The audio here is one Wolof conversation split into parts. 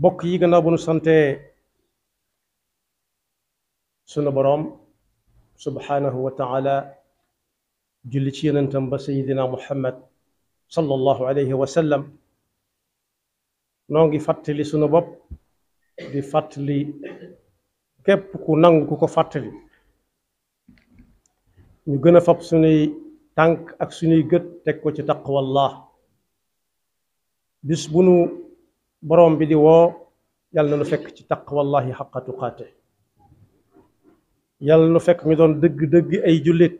bokk yi gannaaw bu nu sante sunu boroom subhanahu wa taala julli ci yonentam ba sayidina muhammad sallallahu alayhi wa sallam noo ngi fàttali sunu bopp di fàttali képp ku nangu ku ko fàttali ñu gën a fab sunuy tànk ak sunuy gët teg ko ci taqwallah bis bu nu boroom bi di woo yàlla na nu fekk ci taqwallahi xaqa tuqaate yàlla nu fekk ñu doon dëgg-dëgg ay jullit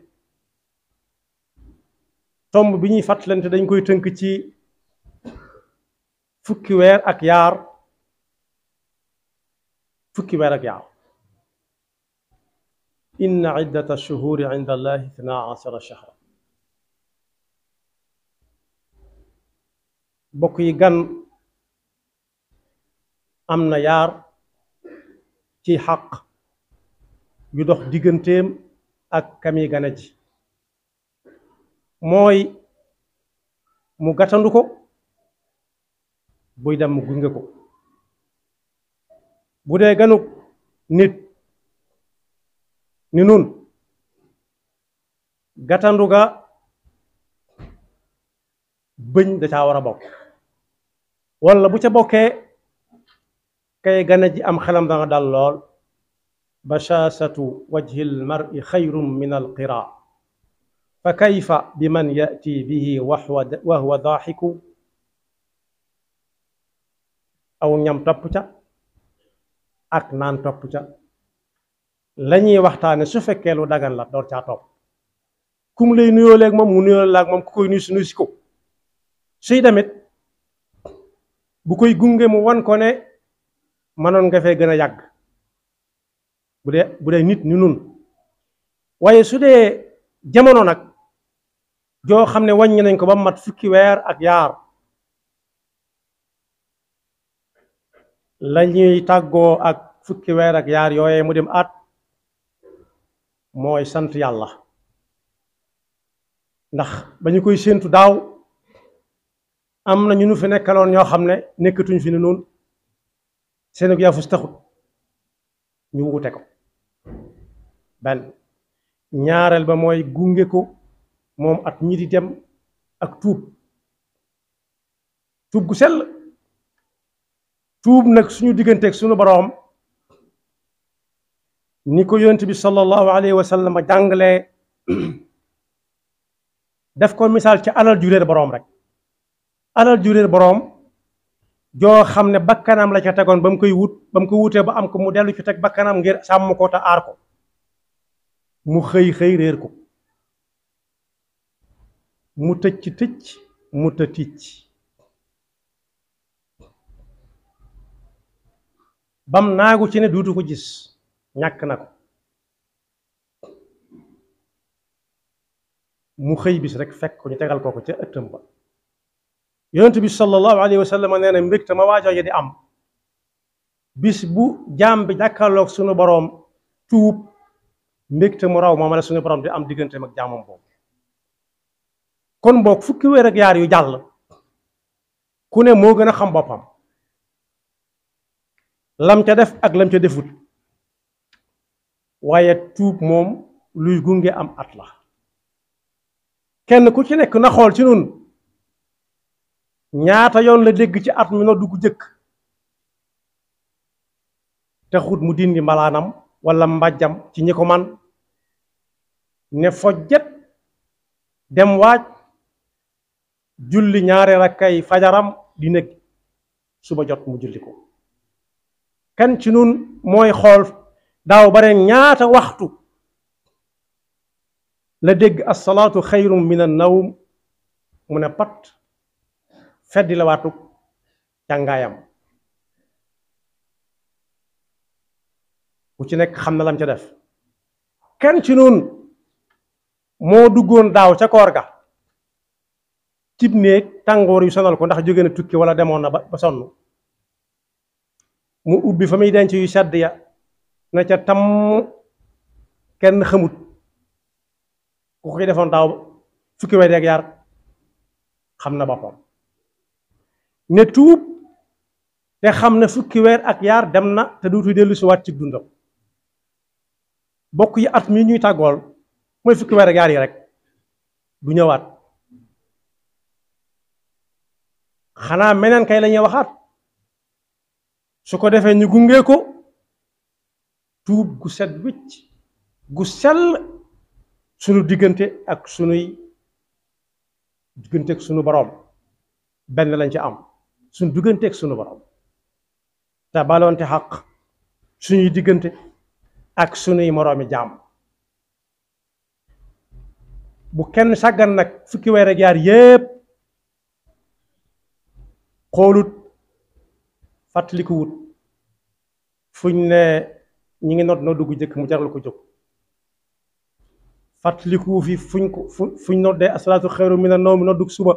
tomb bi ñuy fàttalante dañ koy tënk ci fukki weer ak yaar inna iddata shuhuri inda allahi ithnaa ashara shahra bokk yi gan am na yaar ci xaq yu dox digganteem ak kami gane ji mooy mu gàttandu ko buy dem mu gunge ko bu dee ganuk nit ni nun gàttandu ga bëñ da caa war a bokk walla bu ca bokkee kay gane ji am xelam danga dal lool bashaasatu wajhi almar'i xayrun min alqira fa kayfa biman yati bihi wa huwa daaxiku aw ñam topp ca ak naan topp ca lañuy waxtaane su fekkee lu dagan la door caa topp kum lay nuyoo leeg moom mu nuyoo laag moom ku koy nuyu si ko suy demit bu koy gunge mu wan ko ne mënoon nga fee gën a yàgg bu dee nit ni nun waaye su dee jamono nag joo xam ne wàññi nañ ko ba mat fukki weer ak yaar la ñuy tàggoo ak fukki weer ak yaar yooye mu dem at mooy sant yàlla ndax ba ñu koy séentu daaw am na ñu nu fi nekkaloon ñoo xam ne nekkatuñ fi ne noonu seen ak yaafus taxut ñu wute ko benn ñaareel ba mooy gunge ko moom at ñi di dem ak tuub gu sell tuub nag suñu digganteeg suñu boroom ni ko yonent bi sallallahu alayhi wa sallam jàngalee def ko misaal ci alal ju réer boroom rek alal ju réer boroom joo xam ne bakkanam la ca tegoon ba mu ko wutee ba am ko mu dellu ci teg bakkanam ngir sàmm ko te aar ko mu xëy réer ko mu tëcc mu ticc bam naagu ci ne duutu ko gis ñàkk na ko mu xëy bis rek fekk ko ñu tegal ko ca ëttam ba yonent bi sallallahu alayhi wa sallam nee na mbégte ma waajooje di am bis bu jaam bi jàkkaarloog suñu boroom tuub mbégte mu raw moom la suñu boroom di am digganteem ak jaamam boobu kon boog fukki weer ak yaar yu jàll ku ne moo gën a xam boppam lam ca def ak lam ca defut waaye tuub moom luy gunge am at la kenn ku ci nekk na xool ci nun ñaata yoon la dégg ci at mi no dugg jëkk te xut mu dindi mbalaanam walla mbàjjam ci ñi ko man ne fojjet dem waaj julli ñaari rakkay fajaram di nekk suba jot mu julli ko kan ci nun mooy xool daaw bare ñaata waxtu la dégg as-salaatu xayrun min an-nawm mu ne pat feddi la waatu jàngaayam ku ci nekk xam na lam ca def kenn ci nun moo duggoon daaw ca koor ga cib néeg tàngoor yu sonal ko ndax jóge na tukki wala demoon na ba sonn mu ubbi fa muy denc yu sedd ya na ca tam kenn xamut ku koy defoon daaw fukki weer ak yaar xam na boppam ne tuub te xam ne fukki weer ak yaar dem na te duutu dellu si waat ci dundam bokk yi at mi ñuy tàggool mooy fukki weer ak yaar yi rek du ñëwaat xanaa meneen kay la ñuy waxaat su ko defee ñu gunge ko tuub gu set wicc gu sell sunu diggante ak sunu boroom benn lañ ci am sunu diggante ak sunu boroom te baloonte xaq suñuy diggante ak sunuy moroomi jaam bu kenn sàggan nag fukki weer ak yaar yépp xoolut fàttaliku wut fuñ ne ñi ngi noot noo dugg jëkk mu jaral ko jóg fàttaliku fi fuñ noddee asalaatu xayru mina nawm noo dugg suba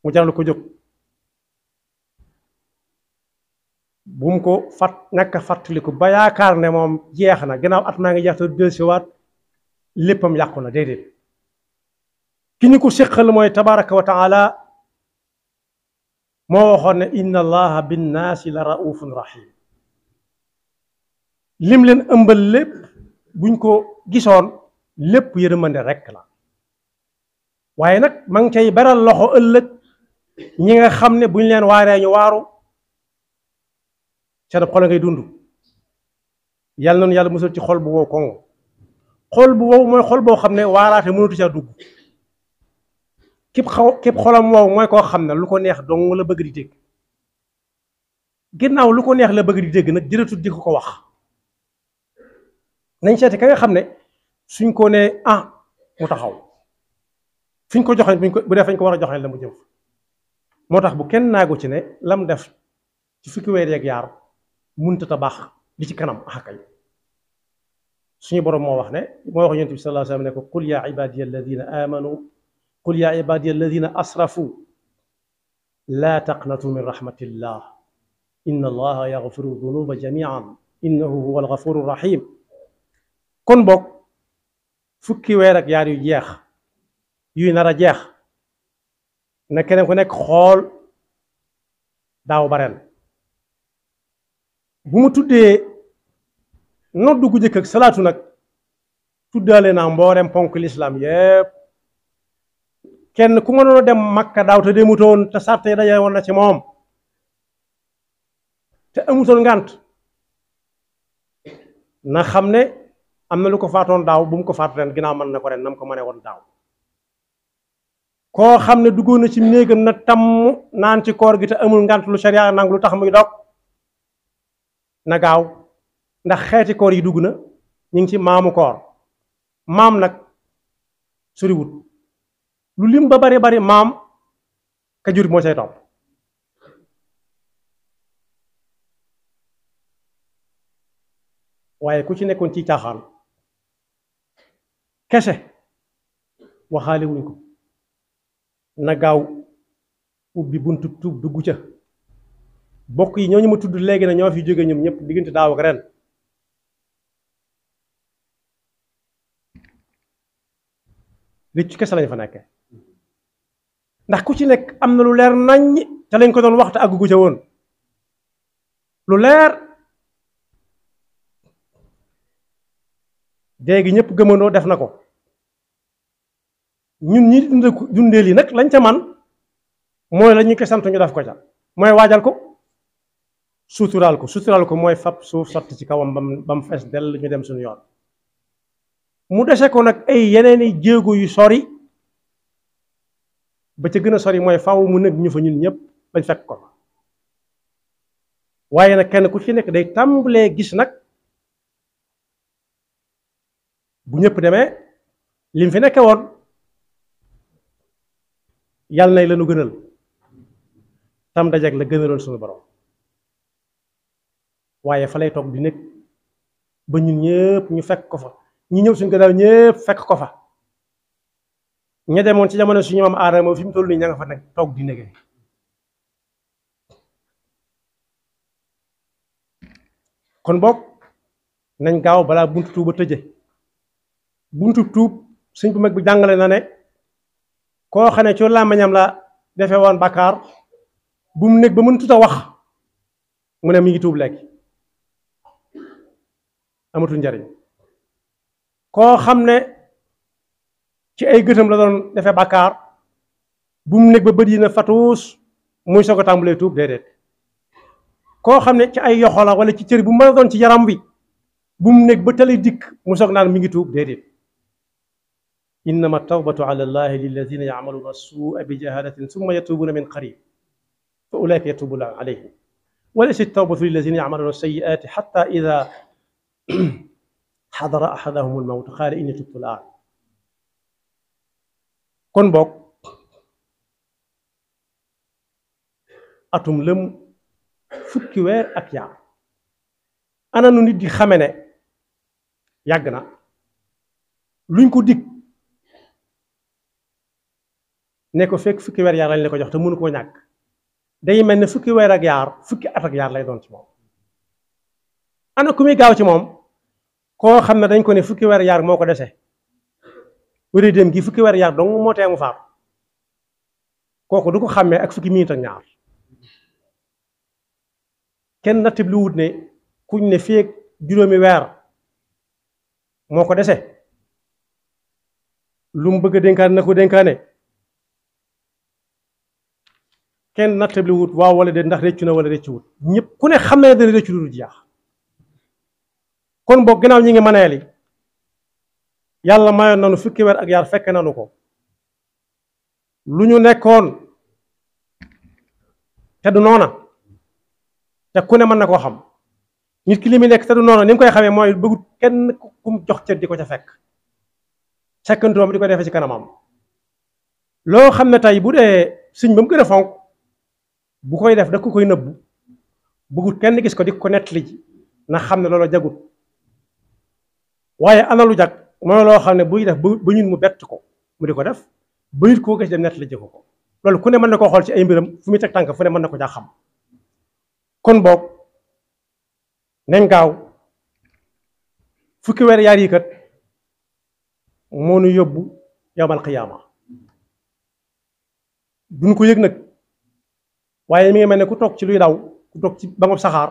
mu jaral ko jóg bu mu ko ñàkk a fàttaliku ba yaakaar ne moom jeex na gannaaw at maa ngi jeex te dellusiwaat léppam yàqu na déedéet ki ñu ko séqal mooy tabaraka wa taala moo waxoon ne inna allaha binnaasi la raufun rahim lim leen ëmbal lépp buñ ko gisoon lépp yërmande rekk la waaye nag ma ngi cay beral loxo ëllëg ñi nga xam ne buñ leen waaree ñu waaru seen xol ngay dund yàlla noonu yàlla musal ci xol bu wow koŋ xol bu wow mooy xol boo xam ne waaraate mënatu caa dugg képp xolam wow mooy koo xam ne lu ko neex dong la bëgg di dégg ginnaaw lu ko neex la bëgg di dégg nag jërëtut di ko wax nañ seeti ka nga xam ne suñ ko ne mu taxaw fiñ ko joxe bu dee fañ ko war a joxe la mu jëm moo tax bu kenn naagu ci ne lam def ci fukki weer yeeg yaar munta ta baax li ci kanam kay suñu boroom moo wax yonent bi sallallahu alayhi wa sallam ne ko qul yaa ibadiya alladina amanu qul yaa ibadiya alladina asrafu laa taqnatu min rahmatillah inna allaha yaxfiru dunuba jamian innahu huwa alxafuru rahim kon boog fukki weer ak yaar yu jeex yuy nar a jeex na keneen ku nekk xool daaw ba ren bu mu tuddee noddu gu jëkk ak salaatu nag tuddaale naa mboolem ponk lislaam yépp kenn ku mënoon a dem Makka daaw te demutoon te sàrt yi daje woon na ci moom te amutoon ngànt na xam ne am na lu ko faatoon daaw bu mu ko faat ren ginnaaw mën na ko ren nam ko mënee woon daaw koo xam ne duggoon na ci néegam na tamm naan ci koor gi te amul ngànt lu sharia nangu lu tax muy dog na gaaw ndax xeeti koor yi dugg na ñu ngi ci maamu koor maam nag soriwut lu lim ba bari bari maam ka jur moo say topp waaye ku ci nekkoon ci caaxaan kese waxaale wuñ ko na gaaw ubbi buntu tuub dugg ca bokk yi ñooñu ma tudd léegi na ñoo fi jóge ñoom ñëpp diggante daaw ak ren rëccu kese lañ fa nekke ndax ku ci nekk am na lu leer naññ te lañ ko doon waxta àggu ca woon lu leer léegi ñëpp gëmandoo def na ko ñun ñi dundeel yi nag lañ ca man mooy la ñu ko sant ñu def ko ca mooy waajal ko suturaal ko mooy fab suuf sotti ci kawam bam fees dell ñu dem suñu yoon mu dese ko nag ay yeneeni jéego yu sori ba ca gën a sori mooy faw mu nekk ñu fa ñun ñëpp bañ fekk ko waaye nag kenn ku ci nekk day tàmbalee gis nag bu ñëpp demee lim fi nekke woon yàlla nay lanu gënal tam dajeg la gënaloon suñu borom waaye fa lay toog di nekk ba ñun ñëpp ñu fekk ko fa ñi ñëw suñu gannaaw ñëpp fekk ko fa ña demoon ci jamono suñu maam aadama fi mu toll nii ña nga fa nekk toog di nekk kon boog nañ gaaw balaa buntu tuuba tëje buntu tuub suñ bu mag bi jàngale na ne koo xam ne ci làmmiñam la defee woon bàkkaar bu mu nekk ba mën tuta wax mu ne mi ngi tuub léegi amatul njariñ. koo xam ne ci ay gëtam la doon defee bàkkaar bu mu nekk ba bët yi na fatuus muy soog a tàmbalee tuub déedéet. koo xam ne ci ay yoxo la wala ci cër bu mën a doon ci yaram bi bu mu nekk ba tali dikk mu soog naan mi ngi tuub déedéet. innama tawbatu ala allahi lilladina yacmaluuna suua bi jahalatin summa yatubuuna min qarib fa ulaika yatubu llahu alayhim wa laysa tawbatu lilladina yacmaluuna sayiati xata ida xadara axadahum almawt qaala inni tubtu al-aan. kon boog atum lëm fukki weer ak yaar ana nu nit di xame ne yàgg na luñ ko dig ne ko fekk fukki weer yaar lañ la ko jox te mënu koo ñàkk day mel ne fukki weer ak yaar fukki at ak yaar lay doon ci moom. ana ku muy gaaw ci moom koo xam ne dañ ko ne fukki weer yaar moo ko dese wéri dem gi fukki weer yaar dong moo tee mu faatu kooku du ko xàmmee ak fukki minute ak ñaar. kenn nattib lu wut ne kuñ ne feek juróomi weer moo ko dese lu mu bëgg a dénkaane na ko dénkaane kenn nattib lu wut waaw wala de ndax réccu na wala réccu wut ñëpp ku ne xam ne dana réccu lu jeex. kon boog gannaaw ñi ngi maneeli yàlla mayoon nanu fukki weer ak yaar fekk nanu ko lu ñu nekkoon te du noona te ku ne mën na koo xam nit ki li muy nekk te du noonu ni mu koy xamee mooy bëggut kenn kum jox cër di ko ca fekk fekkantoom di ko defee ci kanamam. loo xam ne tey bu dee sëñ ba mu gën a fonk bu koy def da ko koy nëbbu bëggut kenn gis ko di ko nettali ji na xam ne loolu jagut. waaye ana lu jag mooy loo xam ne buy def ba ñun mu bett ko mu di ko def ba nit koo gis dem nettali ji ko loolu ku ne mën na koo xool ci ay mbiram fu muy teg tànk fu ne mën na ko jaa xam. kon boog nañ gaaw fukki weer yaar yi kat moo nu yóbbu yawmal qiyaama duñ ko yëg nag waaye mi ngi mel ne ku toog ci luy daw ku toog ci bangub saxaar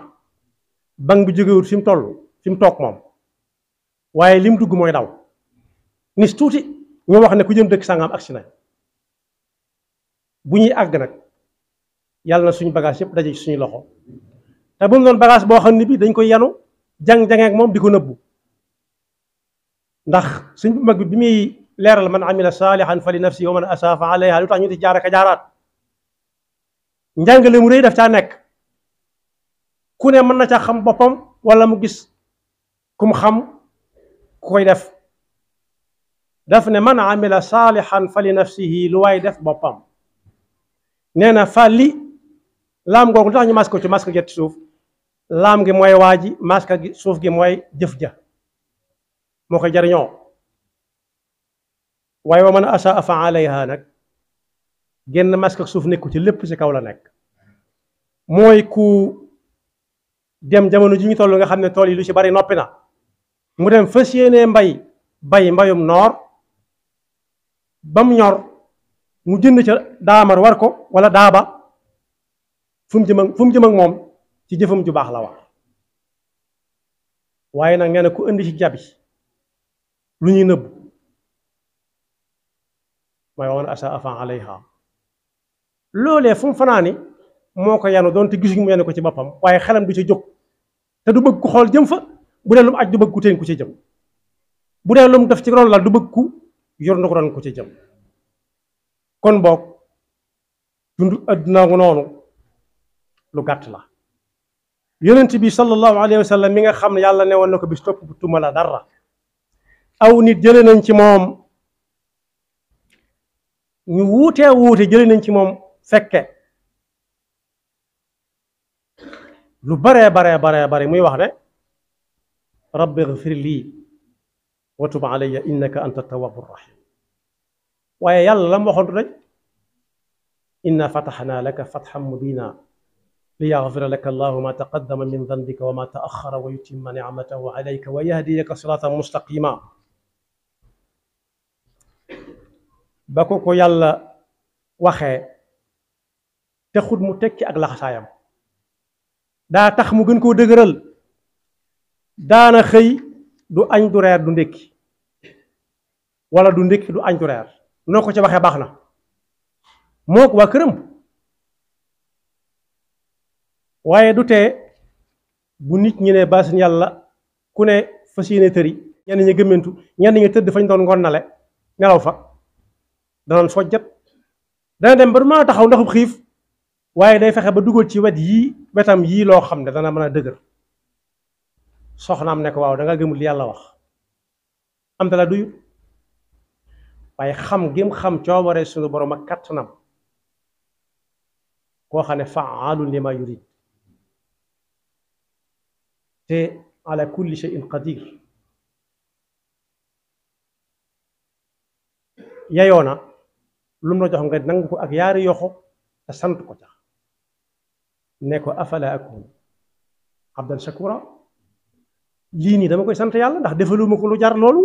bang bi jógewut fi mu toll fi mu toog moom waaye lim dugg mooy daw nis tuuti ñu wax ne ku jëm dëkk sangam agsi na bu ñuy àgg nag yàlla na suñu bagage yëpp daje ci suñu loxo te bu mu doon bagage boo xam ne bi dañ koy yanu jang-jangee ak moom di ko nëbbu ndax suñ bu mag bi muy leeral man amila saalihan fa li nafsi wa man asaa fa alayha lu tax ñu di jaar ak jaaraat njàngale mu rëy daf caa nekk ku ne mën na caa xam boppam wala mu gis ku mu xam ku koy def daf ne man amila saalihan fa li nafsihi lu waay def boppam nee na fa li laam googu lu tax ñu mas ko ci mas ko jot suuf laam gi mooy waa ji maska gi suuf gi mooy jëf ja moo koy jariñoo waaye wa man asaa fa alayha nag génn maska suuf nekku ci lépp ci kaw la nekk mooy ku dem jamono ji ñu toll nga xam ne tool yi lu ci bari noppi na mu dem fas yéenee bay mbayum noor ba mu ñor mu jënd ca daamar war ko wala daaba fu mu jëm ak moom ci jëfam ju baax la war waaye nag nee na ku indi ci jabi lu ñuy nëbb mooy woon asa afan alayha loolee fu mu fanaani moo ko yanu doon te gisuñ mu yanu ko ci boppam waaye xelam du ci jóg te du bëgg ku xool jëm fa bu dee lu mu aj du bëgg ku teen ku ci jëm bu dee lu mu def ci ron la du bëgg ku yor na ko ron ku ci jëm kon boog dund adduna ngu noonu lu gàtt la yonent bi sallallahu alayhi wa sallam mi nga xam ne yàlla ne woon na ko bis topp tuma la dara aw nit jële nañ ci moom ñu wuute jële nañ ci moom fekke lu bare muy wax ne rabbi ighfir lii wa tub alayya innaka anta tawwabu rahim waaye yàlla la mu waxoon rek inna fataxnaa laka fatxan mubina liyaghfira laka allahu ma taqaddama min danbika wa ma taaxara wa yutimma nicmatahu alayka wa yahdiyaka siratan mustaqima ba ko yàlla waxee te xut mu tekki ak laxasaayam daa tax mu gën koo dëgëral daana xëy du añ du reer du ndékki wala du ndékki du añ du reer noo ko ci waxee baax na moo ko waa këram waaye du tee bu nit ñi ne baasin yàlla ku ne fas yéene tëri ñenn ñi gëmmentu ñenn ñi tëdd fañ doon ngonnale nelaw fa danañ fojjat dana dem ba du mën a taxaw ndaxub xiif waaye day fexe ba dugal ci wetam yii loo xam ne dana mën a dëgër soxnaam ne ko waaw da nga gëmul li yàlla wax am la duyut waaye xam gém xam coobare suñu borom ak kattanam koo xam ne faalun lima yurid te ala kulli shay'in qadir yayoona lu mu la jox nga nangu ko ak yaari yoxo te sant ko ca ne ko afala akun abdan shakura lii nii dama koy sant yàlla ndax defaluma ko lu jar loolu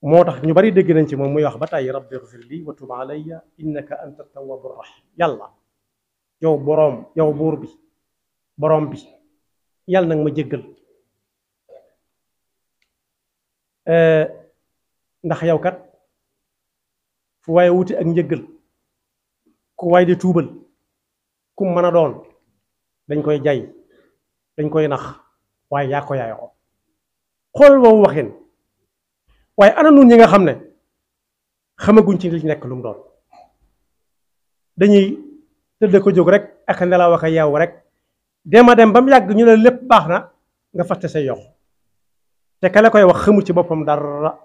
moo tax ñu bari dégg nañ ci moom muy wax ba tàyyi rabbi ighfir li wa tub alayya innaka anta tawwabu rahim yàlla yow boroom yow buur bi boroom bi yàlla nag ma jéggal ndax yow kat fu waaye wuti ak njëggal ku waay di tuubal ku mën a doon dañ koy jay dañ koy nax waaye yaa ko yaayoo xool boobu waxin waaye ana nun ñi nga xam ne xamaguñ ci li nekk lu mu doon dañuy tëdd ko jóg rek ak nelaw ak a yeewu rek dema dem ba mu yàgg ñu ne lépp baax na nga fàtte say yox te ka la koy wax xamul ci boppam dara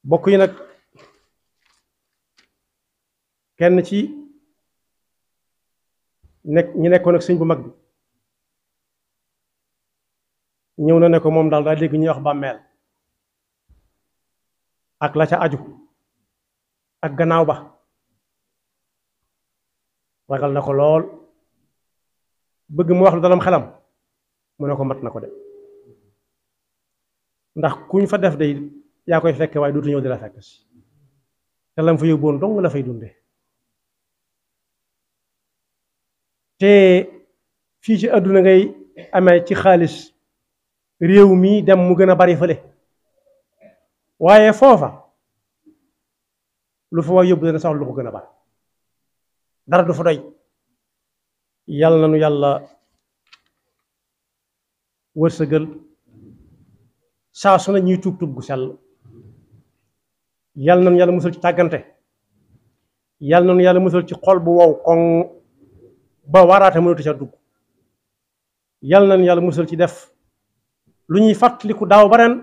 bokk yi nag kenn ci ñi nekkoon ak sëñ bu mag bi ñëw na ne ko moom daal daa dégg ñuy wax bàmmeel ak la ca aju ak gannaaw ba ragal na ko lool bëgg mu wax lu dalam xelam mu ne ko mat na ko de ndax kuñ fa def de yaa koy fekke waaye dootu ñëw di la fekk si te lam fa yóbboon dong la fay dunde te fii ci àdduna ngay amee ci xaalis réew mi dem mu gën a bari fële waaye foofa lu fa waay yóbbu dana soxla lu ko gën a bari dara du fa doy yàlla na nu yàlla wërsëgal saa su ne ñuy tuub tuub gu sell yàlla na nu yàlla musal ci tàggante yàlla na nu yàlla musal ci xol bu wow koŋ ba waraate mënatu ca dugg yàlla na nu yàlla musal ci def lu ñuy fàttaliku daaw ba ren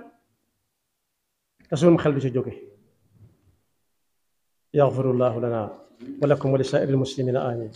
te suñu xel du ca jóge yaxfirullahu lana wa lakum wa li saa'iril muslimina amin